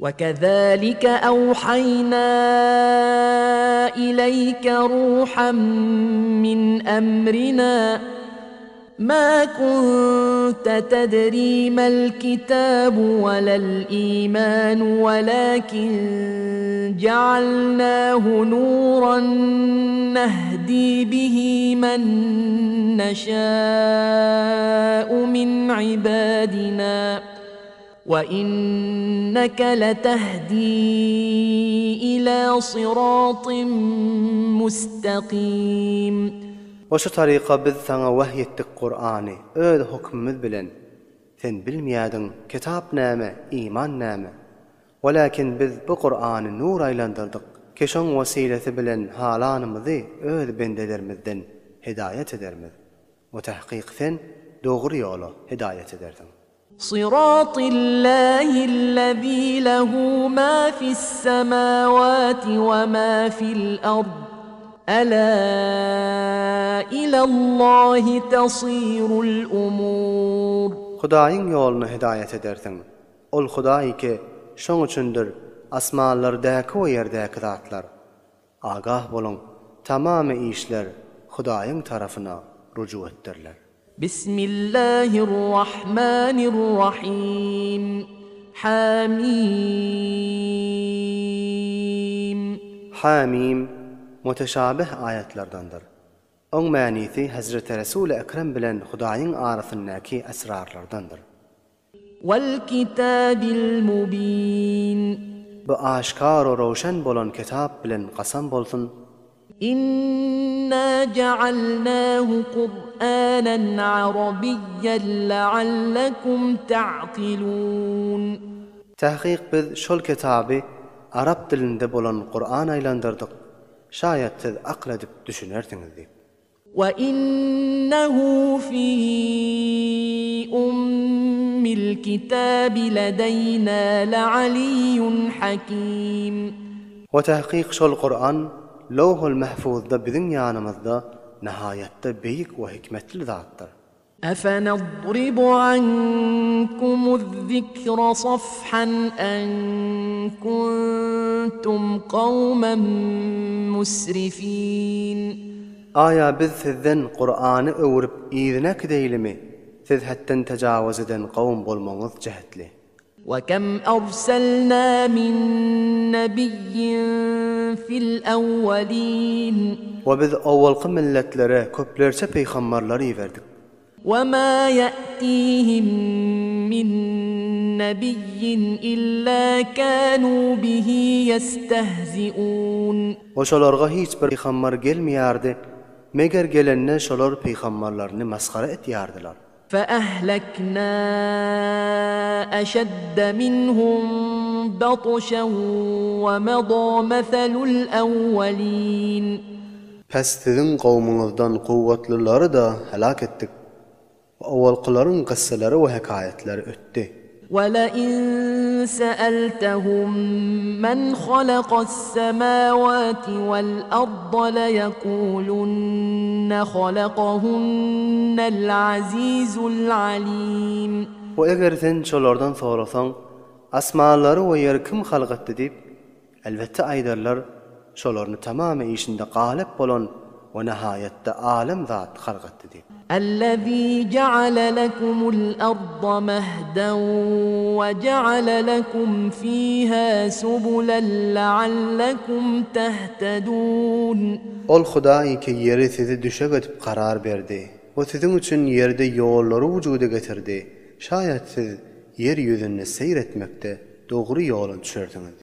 Wekezalike awhaýna ileýke ruhan min emrina, ma kunte tedri mel kitabu welel imanu welakin ja'alnahu nuran nehdi bihi men neşâ'u min ibadina. We inneke letehdî ilâ syrâtyn mustakîm. We şu taryka biz saňa wahy etdik Kurany, öz hökmümiz bilen. Sen bilmeýärdiň, kitap näme, iman näme. Welakin biz bu Kurany nur aýlandyrdyk, ki şoň wesilesi bilen halanymyzy öz bendelerimizden hidaýat edermiz. We tahkyk sen dogry ýola hidaýat edersiň. Syratyllahyllezî lehu mâ fissemâvâti we mâ fil-ard, elâ ilallahi tesîrul umûr. Hudaýyň ýoluna hidaýat edersiň. Ol Hudaý ki, şoň üçindir asmanlardäki we ýerdäki zatlar. Agah boluň, tamamy işler Hudaýyň tarapyna rujuk etdiriler. Bismillahirrahmanirrahim. Hamim. Hamim, muteşabih aýatlardandyr. Oň manysy Hezreti Resuly Ekrem bilen Hudaýyň arasyndaky esrarlardandyr. Wal-kitabil mubin. Bu aşkar-u röwşen bolan kitap bilen kasam bolsun. Inna ja'alnahu Kur'anan arabiyyan la'allakum ta'kilun. Tahkyk biz şol kitaby arap dilinde bolan Kur'an aýlandyrdyk, şaýat siz akyl edip düşünersiňiz diýip. We innehu fi ummil kitabi ledeýna lealiyyun hakim. We tahkyk şol Kuran Lowhul Mahfuzda biziň ýanymyzda nihaýatda beýik we hikmetli zatdyr. Efenadribu ankumuz-zikra safhan en kuntum kawmen musrifin. Aýa biz sizden Kurany öwürip yzyna äkideýlimi, siz hetden tejawuz eden kowum bolmagyňyz jähetli. We kem erselna min nebiyyin fil awwelin. We biz owalky milletlere köplerçe pygambarlary iberdik. We ma ýe'tihim min nebiyyin illa kanu bihi ýestehzi'un. We şolarga hiç bir pygambar gelmeýärdi, meger gelende şolar pygambarlaryny masgara etýärdiler. Feehleknâ eşedde minhum batşen we medâ meselul evvelîn. Pes siziň kowmuňyzdan kuwwatlylary-da heläk etdik. We owalkylaryň kyssalary we hekaýatlary ötdi. Welein seeltehum men halakas-semawati wal-arda leyekulunne halakahunnel azizul alim. We eger sen şolardan sorasaň, Asmanlary we ýeri kim halk etdi diýip, Elbetde aýdarlar, şolaryny tamamy işinde galyp bolan we nahaýatda alem zat halk etdi diýip. Ellezî je'ale lekumul arda mehden we je'ale lekum fîhâ subulen leallekum tehtedûn. Ol Hudaý ki ýeri sizi düşek edip karar berdi we siziň üçin ýerde ýollary wujuda getirdi, şaýat siz ýer ýüzünde seýr etmekde dogry ýola düşersiňiz.